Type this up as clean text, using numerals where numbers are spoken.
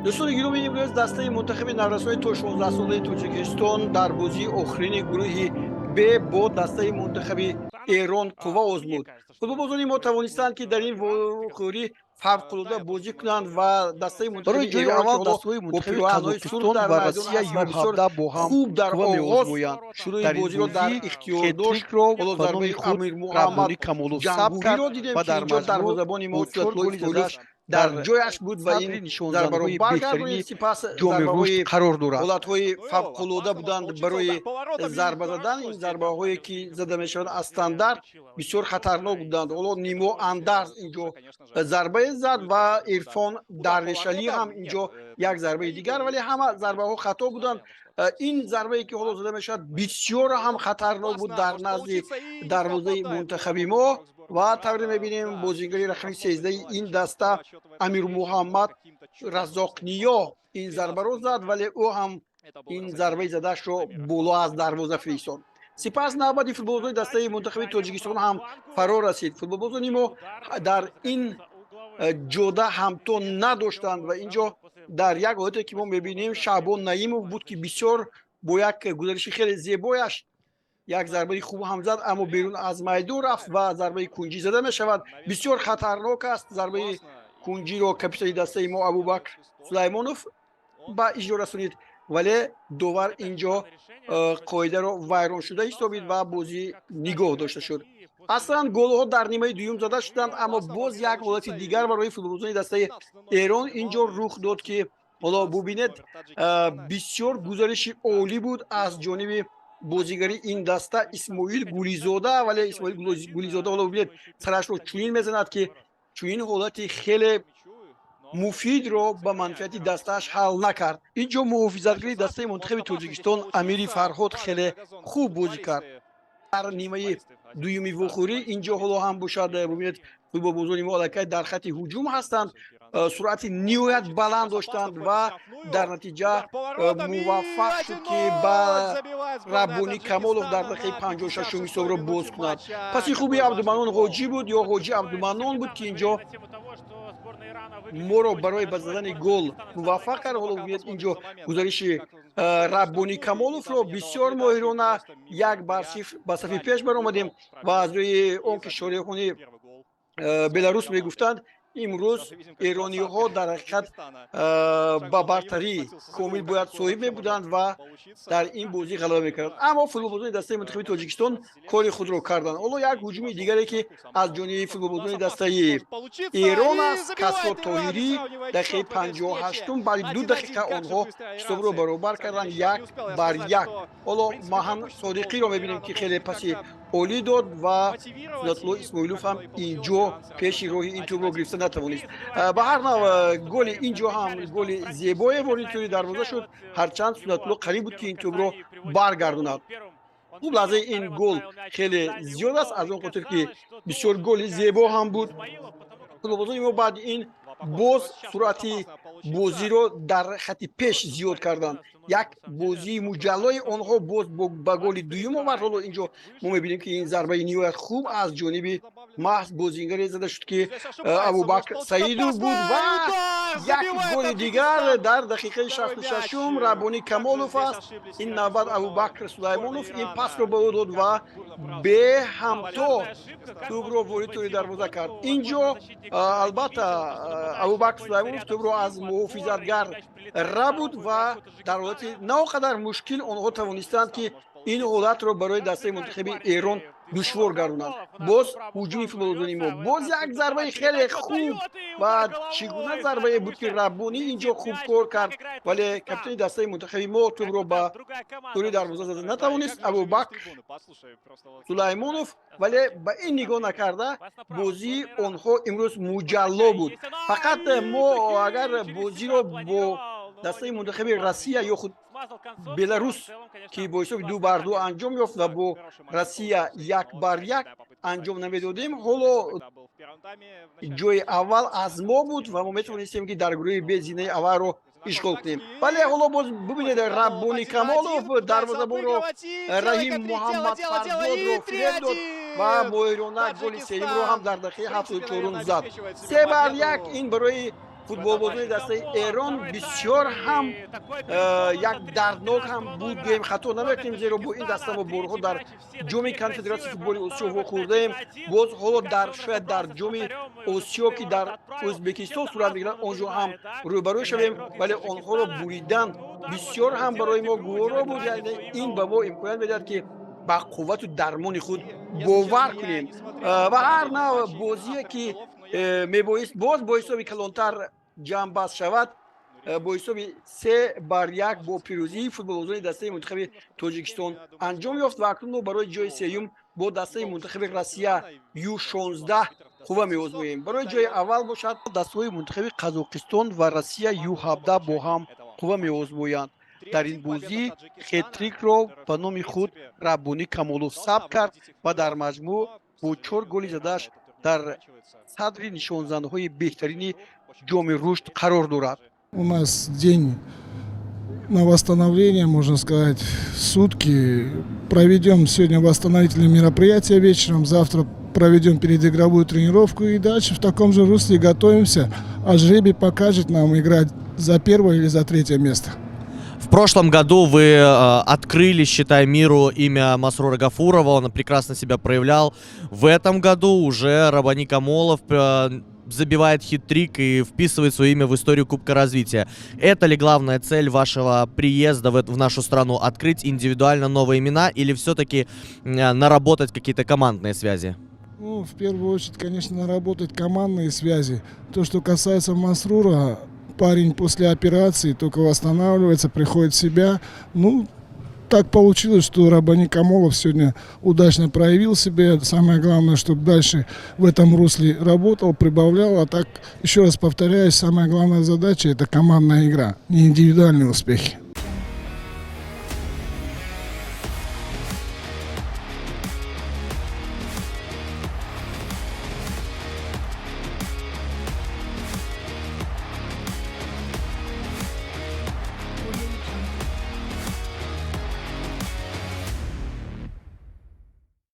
Дӯстони гиромӣ, имрӯз дастаи мунтахаби наврасони то 16-солаи Тоҷикистон дар бозии охирини гурӯҳи Б бо дастаи мунтахаби Эрон қувва озмуд. Футболбозони мо тавонистанд, ки дар ин вохӯрӣ фавқулода бозӣ кунанд ва дастаи Барои ҷои аввал дастаҳои мунтахаби Қазоқистон ва Россия Ю17 бо ҳам хуб дар қувва оғоз меозмоянд. Шурӯи Дар ин бозиро дар бозӣ ихтиёр дошт. хет-трикро Ҳоло ба номи зарбаи худ Амирмуҳаммад Раббонӣ Камолов сабт кард Ҷангуриро дидем, ва ки дар инҷо маҷмӯъ дарвозабони мо бо чор Сулатулло голи Исмоилов задаш дар дар ҷояш буд ва садри ин зарбаро нишонзанҳои баргардонид. беҳтарини Сипас Ҷоми зарбаҳои Рушд қарор дорад. ҳолатҳои фавқулода буданд барои зарба задан. Ин зарбаҳое, ки зада мешаванд аз стандарт, бисёр хатарнок буданд. Ҳоло Нимо Андарз инҷо зарбае зад ва Ирфон Дарвешалӣ ҳам инҷо як зарбаи дигар, вале ҳама зарбаҳо хато буданд. Ин зарбае, ки ҳоло зада мешавад, бисёр ҳам хатарнок буд дар назди дарвозаи мунтахаби мо. Ва тавре мебинем, бозингари рақами 13-и ин даста Амирмуҳаммад Разоқниё ин зарбаро зад, вале ӯ ҳам ин зарбаи задаашро боло аз дарвоза фиристод. Сипас навбати футболбозони дастаи мунтахаби Тоҷикистон ҳам фаро расид. Футболбозони мо дар ин ҷода ҳамто надоштанд ва инҷо дар як ҳолате, ки мо мебинем, Шаҳбон Наимов буд, ки бисёр бо як гузариши хеле зебояш як зарбаи хуб ҳам зад, аммо берун аз майдон рафт ва зарбаи кунҷӣ зада мешавад. Бисёр хатарнок аст. Зарбаи кунҷиро капитани дастаи мо Абубакр Сулаймонов ба иҷро расонид, вале довар инҷо қоидаро вайроншуда ҳисобид ва бозӣ нигоҳ дошта шуд. Аслан голҳо дар нимаи дуюм зада шуданд, аммо боз як ҳолати дигар барои футболбозони дастаи Эрон инҷо рух дод, ки ҳоло бубинед, бисёр гузариши олӣ буд аз ҷониби бозигари ин даста Исмоил Гулизода, вале Исмоил Гулизода, ҳоло бубинед, сарашро чунин мезанад, ки чунин ҳолати хеле муфидро ба манфиати дастааш ҳал накард. Инҷо муҳофизатгари дастаи мунтахаби Тоҷикистон Амири Фарҳод хеле хуб бозӣ кард дар нимаи дуюми вохӯрӣ. Инҷо ҳоло ҳам бошад, бубинед, футболбозони мо аллакай дар хатти ҳуҷум ҳастанд, суръати ниҳоят баланд доштанд ва дар натиҷа муваффақ шуд, ки ба Раббонӣ Камолов дар дақиқаи 56-ум ҳисобро боз кунад. Паси хуби Абдуманон Ҳоҷӣ буд ё Ҳоҷӣ Абдуманон буд, ки инҷо моро барои ба задани гол муваффақ кард. Ҳоло бубинед, инҷо гузариши Раббонӣ Камоловро бисёр моҳирона 1-0 ба сафи пеш баромадем. Ва аз рӯи он ки шореҳони Беларус мегуфтанд, имрӯз эрониҳо дар ҳақиқат ба бартарӣ комил бояд соҳиб мебуданд ва дар ин бозӣ ғалаба мекарданд, аммо футболбозони дастаи мунтахаби Тоҷикистон кори худро карданд. Ҳоло як ҳуҷуми дигаре, ки аз ҷониби футболбозони дастаи Эрон аст. Касро Тоҳирӣ дақиқаи 58-ум, баъди 2 дақиқа онҳо ҳисобро баробар карданд, 1-1. Ҳоло Маҳан Содиқиро мебинем, ки хеле паси олӣ дод ва Сунатулло Исмоилов ҳам инҷо пеши роҳи ин тӯбро гирифта натавонист. Ба ҳар нав, голи инҷо ҳам голи зебое ворид тӯри дарвоза шуд, ҳарчанд Сунатулло қариб буд, ки ин тӯбро баргардонад. Хуб, лаҳзаи ин гол хеле зиёд аст, аз он хотир ки бисёр голи зебо ҳам буд. Футболбозони мо баъди ин боз суръати бозиро дар хатти пеш зиёд карданд. Як бозии муҷаллои онҳо боз ба голи дуюм овард. Ҳоло инҷо мо мебинем, ки ин зарбаи ниҳоят хуб аз ҷониби маҳз бозингаре зада шуд, ки Абубакр Саидов буд. Ва як голи дигар дар дақиқаи 66-ум Раббонӣ Камолов аст. Ин навбат Абубакр Сулаймонов ин пасро ба ӯ дод ва беҳамто тӯбро ворид тӯри дарвоза кард. Инҷо албатта Абубакр Сулаймонов тӯбро аз муҳофизатгар рабуд ва дар ҳолати на он қадар мушкил онҳо тавонистанд, ки ин ҳолатро барои дастаи мунтахаби Эрон душвор гардонанд. Боз ҳуҷуми футболбозони мо, боз як зарбаи хеле хуб ва чӣ гуна зарбае буд, ки Раббонӣ инҷо хуб кор кард, вале капитани дастаи мунтахаби мо тӯбро ба тӯри дарвоза зада натавонист, Абубакр Сулаймонов. Вале ба ин нигоҳ накарда, бозии онҳо имрӯз муҷалло буд. Фақат мо агар бозиро бо дастаи мунтахаби Россия ё худ Беларус, ки бо ҳисоби 2-2 анҷом ёфт, ва бо Россия 1-1 анҷом намедодем, ҳоло ҷои аввал аз мо буд ва мо метавонистем, ки дар гурӯҳи Б зинаи аввалро ишғол кунем. Вале ҳоло боз бубинед, Раббони Камолов дарвозабонро Раҳим Муҳаммад Фарзодро фиреб дод ва моҳирона голи сеюмро ҳам дар дақиқаи 74-ум зад, 3-1. Ин барои Футболбозони дастаи Эрон бисёр ҳам як дарднок ҳам буд, гӯем, хато намекунем, зеро бо ин даста мо борҳо дар Ҷоми Конфедератсияи футболи Осиё вохӯрдаем. Боз ҳоло дар шояд дар Ҷоми Осиё, ки дар Ӯзбекистон сурат мегирад, он ҷо ҳам рӯбарӯ шавем, вале онҳоро буридан бисёр ҳам барои мо гуворо буд. Яъне ин ба мо имконият медиҳад, ки ба қуввату дармони худ бовар кунем. Ва ҳар нав бозие, ки мебоист боз бо ҳисоби калонтар ҷамъбаст шавад, бо ҳисоби 3-1 бо пирӯзии футболбозони дастаи мунтахаби Тоҷикистон анҷом ёфт. Ва акнун мо барои ҷои сеюм бо дастаи мунтахаби Россия Ю-16 қувва меозмоем. Барои ҷои аввал бошад, дастаҳои мунтахаби Қазоқистон ва Россия Ю-17 бо ҳам қувва меозмоянд. Дар ин бозӣ хет-трикро ба номи худ Раббонӣ Камолов сабт кард ва дар маҷмӯъ бо чор голи задааш дар садри нишонзанҳои беҳтарини Ҷоми Рушд қарор дорад. У нас день на восстановление, можно сказать, сутки. Проведем сегодня восстановительные мероприятия вечером, завтра проведем передигровую тренировку и дальше в таком же русле готовимся. А жребий покажет нам, играть за первое или за третье место. В прошлом году вы открыли, считай, миру имя Масрура Гафурова, он прекрасно себя проявлял. В этом году уже Рабани Камолов забивает хет-трик и вписывает свое имя в историю Кубка развития. Это ли главная цель вашего приезда в нашу страну? Открыть индивидуально новые имена или все-таки наработать какие-то командные связи? Ну, в первую очередь, конечно, наработать командные связи. То, что касается Масрура, парень после операции только восстанавливается, приходит в себя. Ну, так получилось, что Рабани Камолов сегодня удачно проявил себя. Самое главное, чтобы дальше в этом русле работал, прибавлял. А так, еще раз повторяюсь, самая главная задача – это командная игра, не индивидуальные успехи.